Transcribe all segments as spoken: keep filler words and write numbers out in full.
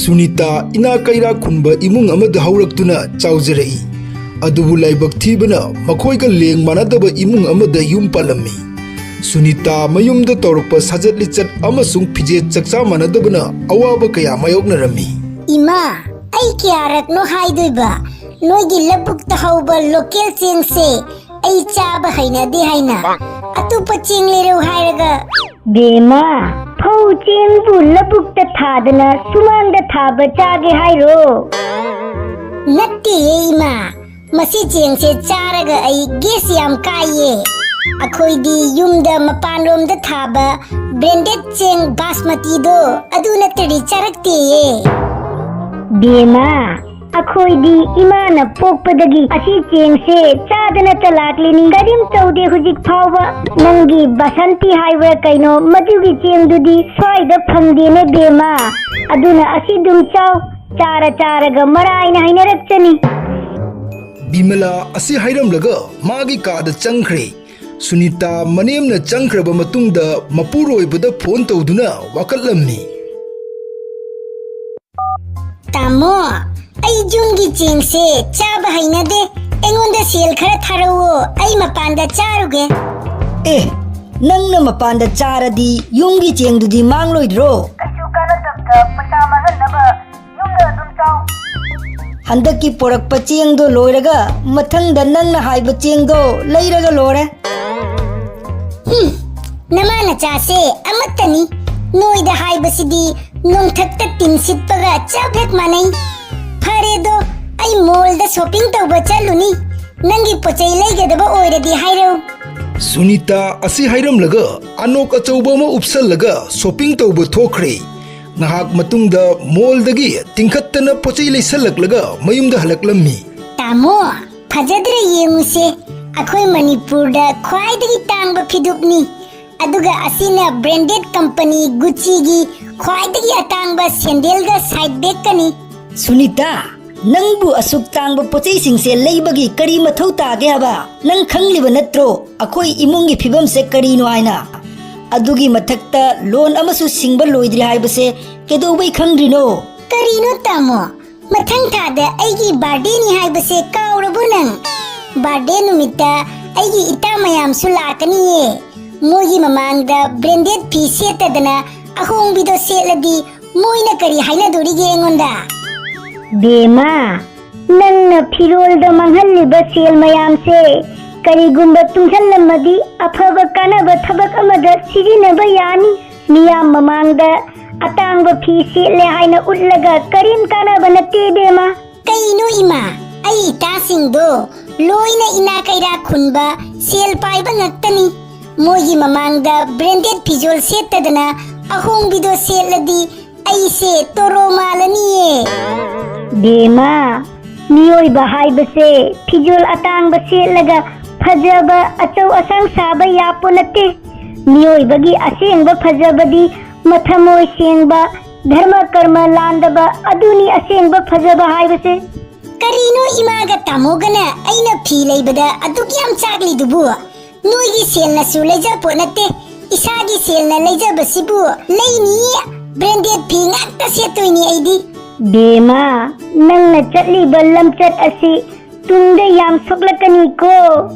ꯁꯨꯅꯤꯇꯥ ꯏꯅꯥꯛ ꯀꯩꯔꯥꯛ ꯈꯨꯟꯕ ꯏꯃꯨꯡ ꯑꯃꯗ ꯍꯧꯔꯛꯇꯨꯅ ꯆꯥꯎꯖꯔꯛꯏ꯫ ꯑꯗꯨꯕꯨ ꯂꯥꯏꯕꯛ ꯊꯤꯕꯅ ꯃꯈꯣꯏꯒ ꯂꯦꯡ ꯃꯥꯟꯅꯗꯕ ꯏꯃꯨꯡ ꯑꯃꯗ ꯌꯨꯝ ꯄꯥꯜꯂꯝꯃꯤ꯫ ꯁꯨꯅꯤꯇꯥ ꯃꯌꯨꯝꯗ ꯇꯧꯔꯛꯄ ꯁꯥꯖꯠ ꯂꯤꯆꯠ ꯑꯃꯁꯨꯡ ꯐꯤꯖꯦꯠ ꯆꯛꯆꯥ ꯃꯥꯟꯅꯗꯕꯅ ꯑꯋꯥꯕ ꯀꯌꯥ ꯃꯥꯌꯣꯛꯅꯔꯝꯃꯤ꯫ ꯏꯃꯥ, ꯑꯩ ꯀꯌꯥꯔꯛꯅꯣ ꯍꯥꯏꯗꯣꯏꯕ? ꯅꯣꯏꯒꯤ ꯂꯧꯕꯨꯛꯇ ꯍꯧꯕ ꯂꯣꯀꯦꯜ ꯆꯦꯡꯁꯦ ꯑꯩ ꯆꯥꯕ ꯍꯩꯅꯗꯦ ꯍꯥꯏꯅ꯫ ꯑꯇꯣꯞꯄ ꯆꯦꯡ ꯂꯩꯔꯧ ꯍꯥꯏꯔꯒ꯫ ꯕꯦꯝꯃ, ꯐꯧ ꯆꯦꯡꯕꯨ ꯂꯧꯕꯨꯛꯇ ꯊꯥꯗꯅ ꯁꯨꯃꯥꯡꯗ ꯊꯥꯕ ꯆꯥꯒꯦ ꯍꯥꯏꯔꯣ? ꯅꯠꯇꯦꯌꯦ ꯏꯃꯥ, ꯃꯁꯤ ꯆꯦꯡꯁꯦ ꯆꯥꯔꯒ ꯑꯩ ꯒꯦꯁ ꯌꯥꯝ ꯀꯥꯏꯌꯦ꯫ ꯑꯩꯈꯣꯏꯗꯤ ꯌꯨꯝꯗ ꯃꯄꯥꯟꯂꯣꯝꯗ ꯊꯥꯕ ꯕ꯭ꯔꯦꯟꯗꯦꯗ ꯆꯦꯡ ꯕꯥꯁꯃꯇꯤꯗꯣ, ꯑꯗꯨ ꯅꯠꯇ꯭ꯔꯗꯤ ꯆꯥꯔꯛꯇꯦꯌꯦ꯫ ꯕꯦꯝꯃ, ꯑꯩꯈꯣꯏꯗꯤ ꯏꯃꯥꯅ ꯄꯣꯛꯄꯗꯒꯤ ꯑꯁꯤ ꯆꯦꯡꯁꯦ ꯆꯥꯗꯅꯇ ꯂꯥꯛꯂꯤꯅꯤ꯫ ꯀꯔꯤꯝ ꯇꯧꯗꯦ ꯍꯧꯖꯤꯛ ꯐꯥꯎꯕ꯫ ꯅꯪꯒꯤ ꯕꯁꯟꯇꯤ ꯍꯥꯏꯕ꯭ꯔꯥ ꯀꯩꯅꯣ, ꯃꯗꯨꯒꯤ ꯆꯦꯡꯗꯨꯗꯤ ꯁ꯭ꯋꯥꯏꯗ ꯐꯪꯗꯦꯅꯦ ꯕꯦꯝꯃ꯫ ꯑꯗꯨꯅ ꯑꯁꯤ ꯑꯗꯨꯝ ꯆꯥꯎ, ꯆꯥꯔ ꯆꯥꯔꯒ ꯃꯔꯥꯏꯅ ꯍꯩꯅꯔꯛꯆꯅꯤ꯫ ꯕꯤꯃꯂꯥ ꯑꯁꯤ ꯍꯥꯏꯔꯝꯂꯒ ꯃꯥꯒꯤ ꯀꯥꯗ ꯆꯪꯈ꯭ꯔꯦ꯫ ꯁꯨꯅꯤꯇꯥ ꯃꯅꯦꯝꯅ ꯆꯪꯈ꯭ꯔꯕ ꯃꯇꯨꯡꯗ ꯃꯄꯨꯔꯣꯏꯕꯗ ꯐꯣꯟ ꯇꯧꯗꯨꯅ ꯋꯥꯀꯠꯂꯝꯃꯤ꯫ ꯇꯥꯃꯣ, ꯑꯩ ꯌꯨꯝꯒꯤ ꯆꯦꯡꯁꯦ ꯆꯥꯕ ꯍꯩꯅꯗꯦ꯫ ꯑꯩꯉꯣꯟꯗ ꯁꯦꯜ ꯈꯔ ꯊꯥꯔꯛꯑꯣ, ꯑꯩ ꯃꯄꯥꯟꯗ ꯆꯥꯔꯨꯒꯦ꯫ ꯑꯦ, ꯅꯪꯅ ꯃꯄꯥꯟꯗ ꯆꯥꯔꯗꯤ ꯌꯨꯝꯒꯤ ꯆꯦꯡꯗꯨꯗꯤ ꯃꯥꯡꯂꯣꯏꯗ꯭ꯔꯣ? ꯑꯩꯁꯨ ꯀꯥꯟꯅꯗꯕꯗ ꯄꯩꯁꯥ ꯃꯥꯡꯍꯟꯅꯕ ꯌꯨꯝꯗ ꯑꯗꯨꯝ ꯆꯥꯎ꯫ ꯍꯟꯗꯛꯀꯤ ꯄꯣꯔꯛꯄ ꯆꯦꯡꯗꯣ ꯂꯣꯏꯔꯒ ꯃꯊꯪꯗ ꯅꯪꯅ ꯍꯥꯏꯕ ꯆꯦꯡꯗꯣ ꯂꯩꯔꯒ ꯂꯣꯏꯔꯦ꯫ ꯍꯨꯝ, ꯅꯃꯥ ꯅꯆꯥꯁꯦ ꯑꯃꯠꯇꯅꯤ꯫ ꯅꯣꯏꯗ ꯍꯥꯏꯕꯁꯤꯗꯤ ꯅꯣꯡꯊꯛꯇ ꯇꯤꯟ ꯁꯤꯠꯄꯒ ꯆꯞ ꯍꯦꯛ ꯃꯥꯟꯅꯩ꯫ ꯐꯔꯦꯗꯣ, ꯑꯩ ꯃꯣꯜꯗ ꯁꯣꯄꯤꯡ ꯇꯧꯕ ꯆꯠꯂꯨꯅꯤ꯫ ꯅꯪꯒꯤ ꯄꯣꯠꯆꯩ ꯂꯩꯒꯗꯕ ꯑꯣꯏꯔꯗꯤ ꯍꯥꯏꯔꯧ꯫ ꯁꯨꯅꯤꯇꯥ ꯑꯁꯤ ꯍꯥꯏꯔꯝꯂꯒ ꯑꯅꯣꯛ ꯑꯆꯧꯕ ꯑꯃ ꯎꯞꯁꯜꯂꯒ ꯁꯣꯄꯤꯡ ꯇꯧꯕ ꯊꯣꯛꯈ꯭ꯔꯦ꯫ ꯉꯥꯏꯍꯥꯛ ꯃꯇꯨꯡꯗ ꯃꯣꯜꯗꯒꯤ ꯇꯤꯡꯈꯠꯇꯅ ꯄꯣꯠꯆꯩ ꯂꯩꯁꯜꯂꯛꯂꯒ ꯃꯌꯨꯝꯗ ꯍꯜꯂꯛꯂꯝꯃꯤ꯫ ꯇꯥꯃꯣ, ꯐꯖꯗ꯭ꯔꯦ ꯌꯦꯡꯉꯨꯁꯦ, ꯑꯩꯈꯣꯏ ꯃꯅꯤꯄꯨꯔꯗ ꯈ꯭ꯋꯥꯏꯗꯒꯤ ꯇꯥꯡꯕ ꯐꯤꯗꯨꯞꯅꯤ, ꯑꯗꯨꯒ ꯑꯁꯤꯅ ꯕ꯭ꯔꯦꯟꯗꯦꯗ ꯀꯝꯄꯅꯤ ꯒꯨꯆꯤꯒꯤ ꯈ꯭ꯋꯥꯏꯗꯒꯤ ꯑꯇꯥꯡꯕ ꯁꯦꯟꯗꯦꯜꯒ ꯁꯥꯏꯠ ꯕꯦꯒꯀꯅꯤ꯫ ꯁꯨꯅꯤꯇꯥ, ꯅꯪꯕꯨ ꯑꯁꯨꯛ ꯇꯥꯡꯕ ꯄꯣꯠꯆꯩꯁꯤꯡꯁꯦ ꯂꯩꯕꯒꯤ ꯀꯔꯤ ꯃꯊꯧ ꯇꯥꯒꯦ ꯍꯥꯏꯕ? ꯅꯪ ꯈꯪꯂꯤꯕ ꯅꯠꯇ꯭ꯔꯣ ꯑꯩꯈꯣꯏ ꯏꯃꯨꯡꯒꯤ ꯐꯤꯕꯝꯁꯦ ꯀꯔꯤꯅꯣ ꯍꯥꯏꯅ? ꯑꯗꯨꯒꯤ ꯃꯊꯛꯇ ꯂꯣꯟ ꯑꯃꯁꯨ ꯁꯤꯡꯕ ꯂꯣꯏꯗ꯭ꯔꯤ ꯍꯥꯏꯕꯁꯦ ꯀꯩꯗꯧꯕꯩ ꯈꯪꯗ꯭ꯔꯤꯅꯣ? ꯀꯔꯤꯅꯣ ꯇꯥꯃꯣ? ꯃꯊꯪ ꯊꯥꯗ ꯑꯩꯒꯤ ꯕꯥꯔꯗꯦꯅꯤ ꯍꯥꯏꯕꯁꯦ ꯀꯥꯎꯔꯕꯣ ꯅꯪ? ꯕꯥꯔꯗꯦ ꯅꯨꯃꯤꯠꯇ ꯑꯩꯒꯤ ꯏꯇꯥ ꯃꯌꯥꯝꯁꯨ ꯂꯥꯛꯀꯅꯤꯌꯦ꯫ ꯃꯣꯏꯒꯤ ꯃꯃꯥꯡꯗ ꯕ꯭ꯔꯦꯟꯗꯦꯗ ꯐꯤ ꯁꯦꯠꯇꯗꯅ ꯑꯍꯣꯡꯕꯤꯗꯣ ꯁꯦꯠꯂꯗꯤ ꯃꯣꯏꯅ ꯀꯔꯤ ꯍꯥꯏꯅꯗꯣꯔꯤꯒꯦ ꯑꯩꯉꯣꯟꯗ? ꯕꯦꯝꯃ, ꯅꯪꯅ ꯐꯤꯔꯣꯜꯗ ꯃꯥꯡꯍꯜꯂꯤꯕ ꯁꯦꯜ ꯃꯌꯥꯝꯁꯦ ꯀꯔꯤꯒꯨꯝꯕ ꯇꯨꯡꯁꯜꯂꯝꯃꯗꯤ ꯑꯐꯕ ꯀꯥꯟꯅꯕ ꯊꯕꯛ ꯑꯃꯗ ꯁꯤꯖꯤꯟꯅꯕ ꯌꯥꯅꯤ꯫ ꯃꯤꯌꯥꯝ ꯃꯃꯥꯡꯗ ꯑꯇꯥꯡꯕ ꯐꯤ ꯁꯦꯠꯂꯦ ꯍꯥꯏꯅ ꯎꯠꯂꯒ ꯀꯔꯤꯝ ꯀꯥꯟꯅꯕ ꯅꯠꯇꯦ ꯏꯕꯦꯝꯃ꯫ ꯀꯩꯅꯣ ꯏꯃꯥ, ꯑꯩ ꯏꯇꯥꯁꯤꯡꯗꯣ ꯂꯣꯏꯅ ꯏꯅꯥ ꯀꯩꯔꯥꯛ ꯈꯨꯟꯕ, ꯁꯦꯜ ꯄꯥꯏꯕ ꯉꯥꯛꯇꯅꯤ꯫ ꯃꯣꯏꯒꯤ ꯃꯃꯥꯡꯗ ꯕ꯭ꯔꯦꯟꯗꯦꯗ ꯐꯤꯖꯣꯜ ꯁꯦꯠꯇꯗꯅ ꯑꯍꯣꯡꯕꯤꯗꯣ ꯁꯦꯠꯂꯗꯤ ꯑꯩꯁꯦ ꯇꯣꯔꯣ ꯃꯥꯜꯂꯅꯤꯌꯦ꯫ ꯕꯦꯝꯃ, ꯃꯤꯑꯣꯏꯕ ꯍꯥꯏꯕꯁꯦ ꯐꯤꯖꯣꯜ ꯑꯇꯥꯡꯕ ꯁꯦꯠꯂꯒ ꯐꯖꯕ ꯑꯆꯧ ꯑꯁꯥꯡ ꯁꯥꯕ ꯌꯥꯄꯣ ꯅꯠꯇꯦ꯫ ꯃꯤꯑꯣꯏꯕꯒꯤ ꯑꯁꯦꯡꯕ ꯐꯖꯕꯗꯤ ꯃꯊꯃꯣꯏ ꯁꯦꯡꯕ, ꯙꯔꯃ ꯀꯔꯃ ꯂꯥꯟꯗꯕ, ꯑꯗꯨꯅꯤ ꯑꯁꯦꯡꯕ ꯐꯖꯕ ꯍꯥꯏꯕꯁꯦ꯫ ꯀꯔꯤꯅꯣ ꯏꯃꯥꯒ ꯇꯥꯃꯣꯒꯅ ꯑꯩꯅ ꯐꯤ ꯂꯩꯕꯗ ꯑꯗꯨꯛ ꯌꯥꯝ ꯆꯥꯛꯂꯤꯗꯨꯕꯨ? ꯅꯣꯏꯒꯤ ꯁꯦꯜꯅꯁꯨ ꯂꯩꯖꯄꯣꯠ ꯅꯠꯇꯦ, ꯏꯁꯥꯒꯤ ꯁꯦꯜꯅ ꯂꯩꯖꯕꯁꯤꯕꯨ ꯂꯩꯅꯤ꯫ ꯕ꯭ꯔꯦꯟꯗꯦꯗ ꯐꯤ ꯉꯥꯛꯇ ꯁꯦꯠꯇꯣꯏꯅꯤ ꯑꯩꯗꯤ꯫ ꯕꯦꯝꯃ, ꯅꯪꯅ ꯆꯠꯂꯤꯕ ꯂꯝꯆꯠ ꯑꯁꯤ ꯇꯨꯡꯗ ꯌꯥꯝ ꯁꯣꯛꯂꯛꯀꯅꯤꯀꯣ꯫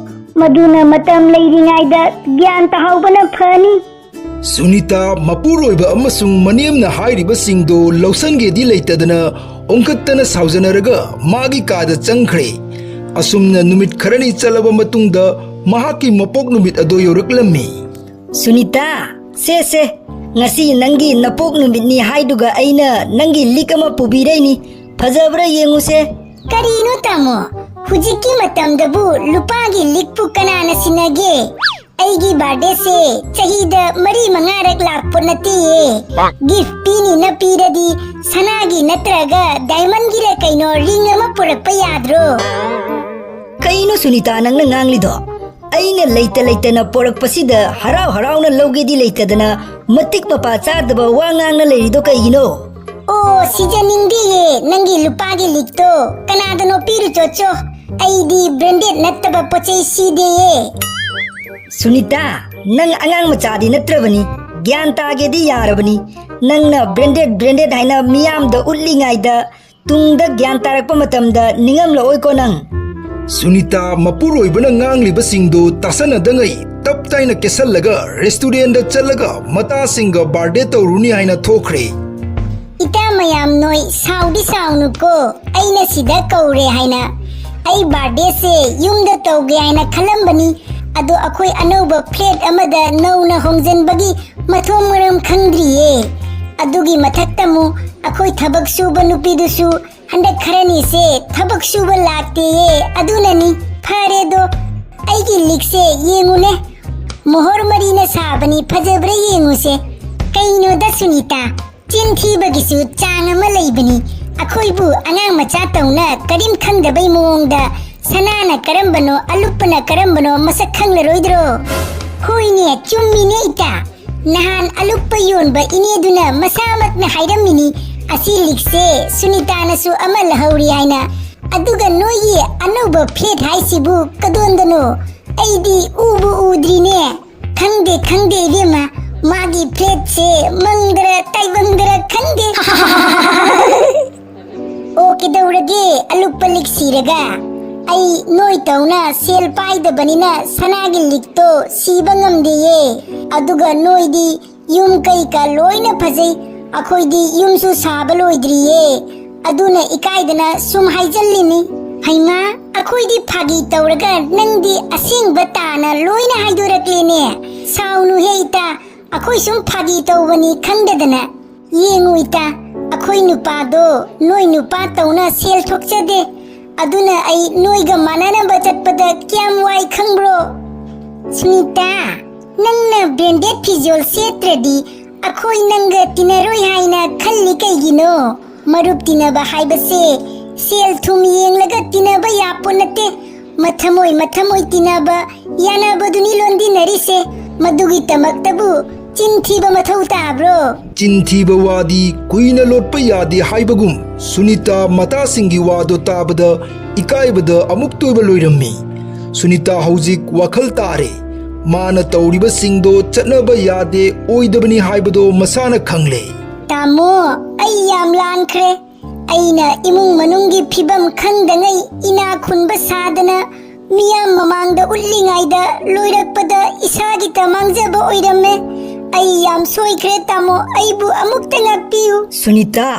ꯃꯗꯨꯅ ꯃꯇꯝ ꯂꯩꯔꯤꯉꯩꯗ ꯒ꯭ꯌꯥꯟ ꯇꯥꯍꯧꯕꯅ ꯐꯅꯤ꯫ ꯁꯨꯅꯤꯇꯥ ꯃꯄꯨꯔꯣꯏꯕ ꯑꯃꯁꯨꯡ ꯃꯅꯦꯝꯅ ꯍꯥꯏꯔꯤꯕꯁꯤꯡꯗꯨ ꯂꯧꯁꯪꯒꯦꯗꯤ ꯂꯩꯇꯗꯅ ꯑꯣꯟꯈꯠꯇꯅ ꯁꯥꯎꯖꯅꯔꯒ ꯃꯥꯒꯤ ꯀꯥꯗ ꯆꯪꯈ꯭ꯔꯦ꯫ ꯑꯁꯨꯝꯅ ꯅꯨꯃꯤꯠ ꯈꯔꯅꯤ ꯆꯠꯂꯕ ꯃꯇꯨꯡꯗ ꯃꯍꯥꯛꯀꯤ ꯃꯄꯣꯛ ꯅꯨꯃꯤꯠ ꯑꯗꯨ ꯌꯧꯔꯛꯂꯝꯃꯤ꯫ ꯁꯨꯅꯤꯇꯥ, ꯁꯦ ꯁꯦ, ꯉꯁꯤ ꯅꯪꯒꯤ ꯅꯄꯣꯛ ꯅꯨꯃꯤꯠꯅꯤ ꯍꯥꯏꯗꯨꯒ ꯑꯩꯅ ꯅꯪꯒꯤ ꯂꯤꯛ ꯑꯃ ꯄꯨꯕꯤꯔꯛꯏꯅꯤ꯫ ꯐꯖꯕ꯭ꯔꯥ ꯌꯦꯡꯉꯨꯁꯦ꯫ ꯀꯔꯤꯅꯣ ꯇꯥꯃꯣ? ꯍꯧꯖꯤꯛꯀꯤ ꯃꯇꯝꯗꯕꯨ ꯂꯨꯄꯥꯒꯤ ꯂꯤꯛꯄꯨ ꯀꯅꯥꯅ ꯁꯤꯟꯅꯒꯦ? ꯑꯩꯒꯤ ꯕꯥꯔꯗꯦꯁꯦ ꯆꯍꯤꯗ ꯃꯔꯤ ꯃꯉꯥꯔꯛ ꯂꯥꯛꯄ ꯅꯠꯇꯦꯌꯦ꯫ ꯒꯤꯐ ꯄꯤꯅꯤꯅ ꯄꯤꯔꯗꯤ ꯁꯅꯥꯒꯤ ꯅꯠꯇ꯭ꯔꯒ ꯗꯥꯏꯃꯟꯒꯤꯔ ꯀꯩꯅꯣ ꯔꯤꯡ ꯑꯃ ꯄꯨꯔꯛꯄ ꯌꯥꯗ꯭ꯔꯣ? ꯀꯩꯅꯣ ꯁꯨꯅꯤꯇꯥ ꯅꯪꯅ ꯉꯥꯡꯂꯤꯗꯣ? ꯑꯩꯅ ꯂꯩꯇ ꯂꯩꯇꯅ ꯄꯣꯔꯛꯄꯁꯤꯗ ꯍꯔꯥꯎ ꯍꯔꯥꯎꯅ ꯂꯧꯒꯦꯗꯤ ꯂꯩꯇꯗꯅ ꯃꯇꯤꯛ ꯃꯄꯥ ꯆꯥꯗꯕ ꯋꯥ ꯉꯥꯡꯅ ꯂꯩꯔꯤꯗꯣ ꯀꯩꯒꯤꯅꯣ? ꯑꯣ, ꯁꯤꯖꯅꯤꯡꯗꯦꯌꯦ ꯅꯪꯒꯤ ꯂꯨꯄꯥꯒꯤ ꯂꯤꯛꯇꯣ꯫ ꯀꯅꯥꯗꯅꯣ ꯄꯤꯔꯨꯆꯣ ꯆꯣ꯫ ꯑꯩꯗꯤ ꯕ꯭ꯔꯦꯟꯗꯦꯗ ꯅꯠꯇꯕ ꯄꯣꯠ ꯆꯩ ꯁꯤꯗꯦꯌꯦ꯫ ꯁꯨꯅꯤꯇꯥ, ꯅꯪ ꯑꯉꯥꯡ ꯃꯆꯥꯗꯤ ꯅꯠꯇ꯭ꯔꯕꯅꯤ, ꯒ꯭ꯌꯥꯟ ꯇꯥꯒꯦꯗꯤ ꯌꯥꯔꯕꯅꯤ꯫ ꯅꯪꯅ branded branded ꯍꯥꯏꯅ ꯃꯤꯌꯥꯝꯗ ꯎꯠꯂꯤꯉꯩꯗ ꯇꯨꯡꯗ ꯒ꯭ꯌꯥꯟ ꯇꯥꯔꯛꯄ ꯃꯇꯝꯗ ꯅꯤꯡꯉꯝꯂꯛꯑꯣꯏꯀꯣ ꯅꯪ꯫ ꯁꯨꯅꯤꯇꯥ ꯃꯄꯨꯔꯣꯏꯕꯅ ꯉꯥꯡꯂꯤꯕꯁꯤꯡꯗꯨ ꯇꯥꯁꯟꯅꯗꯉꯩ ꯇꯞ ꯇꯥꯏꯅ ꯀꯦꯁꯜꯂꯒ restaurantꯗ ꯆꯠꯂꯒ ꯃꯇꯥꯁꯤꯡꯒ birthday ꯇꯧꯔꯨꯅꯤ ꯍꯥꯏꯅ ꯊꯣꯛꯈ꯭ꯔꯦ꯫ ꯏꯇꯥ ꯃꯌꯥꯝ ꯅꯣꯏ ꯁꯥꯎꯗꯤ ꯁꯥꯎꯅꯨꯀꯣ, ꯑꯩꯅ ꯁꯤꯗ ꯀꯧꯔꯦ ꯍꯥꯏꯅ꯫ ꯑꯩ birthdayꯁꯦ ꯌꯨꯝꯗ ꯇꯧꯒꯦ ꯍꯥꯏꯅ ꯈꯜꯂꯝꯕꯅꯤ, ꯑꯗꯣ ꯑꯩꯈꯣꯏ ꯑꯅꯧꯕ flat ꯑꯃꯗ ꯅꯧꯅ ꯍꯣꯡꯖꯟꯕꯒꯤ ꯃꯊꯣꯡ ꯃꯔꯝ ꯈꯪꯗ꯭ꯔꯤꯌꯦ꯫ ꯑꯗꯨꯒꯤ ꯃꯊꯛꯇ ꯑꯃꯨꯛ ꯑꯩꯈꯣꯏ ꯊꯕꯛ ꯁꯨꯕ ꯅꯨꯄꯤꯗꯨꯁꯨ ꯍꯟꯗꯛ ꯈꯔꯅꯤꯁꯦ ꯊꯕꯛ ꯁꯨꯕ ꯂꯥꯛꯇꯦꯌꯦ, ꯑꯗꯨꯅꯅꯤ꯫ ꯐꯔꯦꯗꯣ, ꯑꯩꯒꯤ ꯂꯤꯛꯁꯦ ꯌꯦꯡꯉꯨꯅꯦ, ꯃꯣꯍꯣꯔ ꯃꯔꯤꯅ ꯁꯥꯕꯅꯤ, ꯐꯖꯕ꯭ꯔꯥ ꯌꯦꯡꯉꯨꯁꯦ꯫ ꯀꯩꯅꯣꯗ ꯁꯨꯅꯤꯇꯥ, ꯆꯤꯟ ꯊꯤꯕꯒꯤꯁꯨ ꯆꯥꯡ ꯑꯃ ꯂꯩꯕꯅꯤ꯫ ꯑꯩꯈꯣꯏꯕꯨ ꯑꯉꯥꯡ ꯃꯆꯥ ꯇꯧꯅ ꯀꯔꯤꯝ ꯈꯪꯗꯕꯩ ꯃꯑꯣꯡꯗ ꯁꯅꯥꯅ ꯀꯔꯝꯕꯅꯣ, ꯑꯂꯨꯞꯄꯅ ꯀꯔꯝꯕꯅꯣ ꯃꯁꯛ ꯈꯪꯂꯔꯣꯏꯗ꯭ꯔꯣ? ꯍꯣꯏꯅꯦ, ꯆꯨꯝꯃꯤꯅꯦ ꯏꯇꯥ꯫ ꯅꯍꯥꯟ ꯑꯂꯨꯞꯄ ꯌꯣꯟꯕ ꯏꯅꯦꯗꯨꯅ ꯃꯁꯥꯃꯛꯅ ꯍꯥꯏꯔꯝꯃꯤꯅꯤ, ꯑꯁꯤ ꯂꯤꯛꯁꯦ ꯁꯨꯅꯤꯇꯥꯅꯁꯨ ꯑꯃ ꯂꯧꯍꯧꯔꯤ ꯍꯥꯏꯅ꯫ ꯑꯗꯨꯒ ꯅꯣꯏꯒꯤ ꯑꯅꯧꯕ flat ꯍꯥꯏꯁꯤꯕꯨ ꯀꯗꯣꯟꯗꯅꯣ? ꯑꯩꯗꯤ ꯎꯕꯨ ꯎꯗ꯭ꯔꯤꯅꯦ꯫ ꯈꯪꯗꯦ, ꯈꯪꯗꯦ ꯏꯕꯦꯝꯃ, ꯃꯥꯒꯤ flatꯁꯦ ꯃꯪꯗꯔ ꯇꯥꯏꯕꯪꯗꯔ ꯈꯪꯗꯦ꯫ ꯑꯣ, ꯀꯩꯗꯧꯔꯒꯦ? ꯑꯂꯨꯞꯄ ꯂꯤꯛ ꯁꯤꯔꯒ? ꯑꯩ ꯅꯣꯏ ꯇꯧꯅ ꯁꯦꯜ ꯄꯥꯏꯗꯕꯅꯤꯅ ꯁꯅꯥꯒꯤ ꯂꯤꯛꯇꯣ ꯁꯤꯕ ꯉꯝꯗꯦꯌꯦ꯫ ꯑꯗꯨꯒ ꯅꯣꯏꯗꯤ ꯌꯨꯝ ꯀꯩꯀꯥ ꯂꯣꯏꯅ ꯐꯖꯩ, ꯑꯩꯈꯣꯏꯗꯤ ꯌꯨꯝꯁꯨ ꯁꯥꯕ ꯂꯣꯏꯗ꯭ꯔꯤꯌꯦ꯫ ꯑꯗꯨꯅ ꯏꯀꯥꯏꯗꯅ ꯁꯨꯝ ꯍꯥꯏꯖꯜꯂꯤꯅꯤ꯫ ꯍꯩꯃꯥ, ꯑꯩꯈꯣꯏꯗꯤ ꯐꯥꯒꯤ ꯇꯧꯔꯒ ꯅꯪꯗꯤ ꯑꯁꯦꯡꯕ ꯇꯥꯅ ꯂꯣꯏꯅ ꯍꯥꯏꯗꯣꯔꯛꯂꯦꯅꯦ꯫ ꯁꯥꯎꯅꯨꯍꯦ ꯏꯇꯥ, ꯑꯩꯈꯣꯏ ꯁꯨꯝ ꯐꯥꯒꯤ ꯇꯧꯕꯅꯤ ꯈꯪꯗꯗꯅ꯫ ꯌꯦꯡꯉꯨ ꯏꯇꯥ, ꯑꯩꯈꯣꯏ ꯅꯨꯄꯥꯗꯣ ꯅꯣꯏ ꯅꯨꯄꯥ ꯇꯧꯅ ꯁꯦꯜ ꯊꯣꯛꯆꯗꯦ꯫ ꯑꯗꯨꯅ ꯑꯩ ꯅꯣꯏꯒ ꯃꯥꯟꯅꯅꯕ ꯆꯠꯄꯗ ꯀꯌꯥꯝ ꯋꯥꯏ ꯈꯪꯕ꯭ꯔꯣ? ꯁꯨꯅꯤꯇꯥ, ꯅꯪꯅ branded ꯐꯤꯖꯣꯜ ꯁꯦꯠꯇ꯭ꯔꯗꯤ ꯑꯩꯈꯣꯏ ꯅꯪꯒ ꯇꯤꯟꯅꯔꯣꯏ ꯍꯥꯏꯅ ꯈꯜꯂꯤ ꯀꯩꯒꯤꯅꯣ? ꯃꯔꯨꯞ ꯇꯤꯟꯅꯕ ꯍꯥꯏꯕꯁꯦ ꯁꯦꯜ ꯊꯨꯝ ꯌꯦꯡꯂꯒ ꯇꯤꯟꯅꯕ ꯌꯥꯄꯣꯠ ꯅꯠꯇꯦ꯫ ꯃꯊꯃꯣꯏ ꯃꯊꯃꯣꯏ ꯇꯤꯟꯅꯕ, ꯌꯥꯅꯕꯗꯨꯅꯤ ꯂꯣꯟꯗꯤꯟꯅꯔꯤꯁꯦ꯫ ꯃꯗꯨꯒꯤꯗꯃꯛꯇꯕꯨ ꯆꯤꯟ ꯊꯤꯕ ꯃꯊꯧ ꯇꯥꯕ꯭ꯔꯣ? ꯆꯤꯟ ꯊꯤꯕ ꯋꯥꯗꯤ ꯀꯨꯏꯅ ꯂꯣꯠꯄ ꯌꯥꯗꯦ ꯍꯥꯏꯕꯒꯨꯝ, ꯁꯨꯅꯤꯇꯥ ꯃꯇꯥꯁꯤꯡꯒꯤ ꯋꯥꯗꯣ ꯇꯥꯕꯗ ꯏꯀꯥꯏꯕꯗ ꯑꯃꯨꯛꯇꯣꯏꯕ ꯂꯣꯏꯔꯝꯃꯤ꯫ ꯁꯨꯅꯤꯇꯥ ꯍꯧꯖꯤꯛ ꯋꯥꯈꯜ ꯇꯥꯔꯦ꯫ ꯃꯥꯅ ꯇꯧꯔꯤꯕꯁꯤꯡꯗꯣ ꯆꯠꯅꯕ ꯌꯥꯗꯦ, ꯑꯣꯏꯗꯕꯅꯤ ꯍꯥꯏꯕꯗꯣ ꯃꯁꯥꯅ ꯈꯪꯂꯦ꯫ ꯇꯥꯃꯣ, ꯑꯩ ꯌꯥꯝ ꯂꯥꯟꯈ꯭ꯔꯦ꯫ ꯑꯩꯅ ꯏꯃꯨꯡ ꯃꯅꯨꯡꯒꯤ ꯐꯤꯕꯝ ꯈꯪꯗꯉꯩ ꯏꯅꯥ ꯈꯨꯟꯕ ꯁꯥꯗꯅ ꯃꯤꯌꯥꯝ ꯃꯃꯥꯡꯗ ꯎꯠꯂꯤꯉꯩꯗ ꯂꯣꯏꯔꯛꯄꯗ ꯏꯁꯥꯒꯤꯇ ꯃꯥꯡꯖꯕ ꯑꯣꯏꯔꯝꯃꯦ꯫ ꯑꯩ ꯌꯥꯝ ꯁꯣꯏꯈ꯭ꯔꯦ ꯇꯥꯃꯣ, ꯑꯩꯕꯨ ꯑꯃꯨꯛꯇ ꯉꯥꯛꯄꯤꯌꯨ꯫ ꯁꯨꯅꯤꯇꯥ,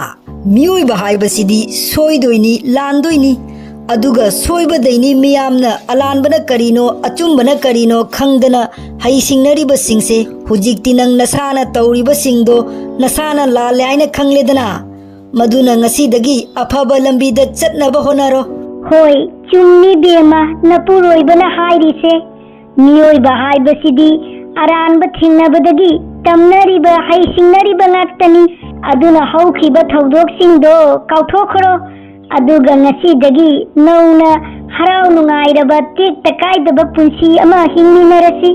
ꯃꯤꯑꯣꯏꯕ ꯍꯥꯏꯕꯁꯤꯗꯤ ꯁꯣꯏꯗꯣꯏꯅꯤ, ꯂꯥꯟꯗꯣꯏꯅꯤ꯫ ꯑꯗꯨꯒ ꯁꯣꯏꯕꯗꯩꯅꯤ ꯃꯤꯌꯥꯝꯅ ꯑꯂꯥꯟꯕꯅ ꯀꯔꯤꯅꯣ, ꯑꯆꯨꯝꯕꯅ ꯀꯔꯤꯅꯣ ꯈꯪꯗꯅ ꯍꯩꯁꯤꯡꯅꯔꯤꯕꯁꯤꯡꯁꯦ꯫ ꯍꯧꯖꯤꯛꯇꯤ ꯅꯪ ꯅꯁꯥꯅ ꯇꯧꯔꯤꯕꯁꯤꯡꯗꯣ ꯅꯁꯥꯅ ꯂꯥꯜꯂꯦ ꯍꯥꯏꯅ ꯈꯪꯂꯦꯗꯅ꯫ ꯃꯗꯨꯅ ꯉꯁꯤꯗꯒꯤ ꯑꯐꯕ ꯂꯝꯕꯤꯗ ꯆꯠꯅꯕ ꯍꯣꯠꯅꯔꯣ꯫ ꯍꯣꯏ, ꯆꯨꯝꯃꯤ ꯕꯦꯝꯃ, ꯅꯄꯨꯔꯣꯏꯕꯅ ꯍꯥꯏꯔꯤꯁꯦ꯫ ꯃꯤꯑꯣꯏꯕ ꯍꯥꯏꯕꯁꯤꯗꯤ ꯑꯔꯥꯟꯕ ꯊꯦꯡꯅꯕꯗꯒꯤ ꯇꯝꯅꯔꯤꯕ, ꯍꯩꯁꯤꯡꯅꯔꯤꯕ ꯉꯥꯛꯇꯅꯤ꯫ ꯑꯗꯨꯅ ꯍꯧꯈꯤꯕ ꯊꯧꯗꯣꯛꯁꯤꯡꯗꯣ ꯀꯥꯎꯊꯣꯛꯈ꯭ꯔꯣ꯫ ꯑꯗꯨꯒ ꯉꯁꯤꯗꯒꯤ ꯅꯧꯅ ꯍꯔꯥꯎ ꯅꯨꯡꯉꯥꯏꯔꯕ, ꯇꯦꯛꯇ ꯀꯥꯏꯗꯕ ꯄꯨꯟꯁꯤ ꯑꯃ ꯍꯤꯡꯃꯤꯟꯅꯔꯁꯤ꯫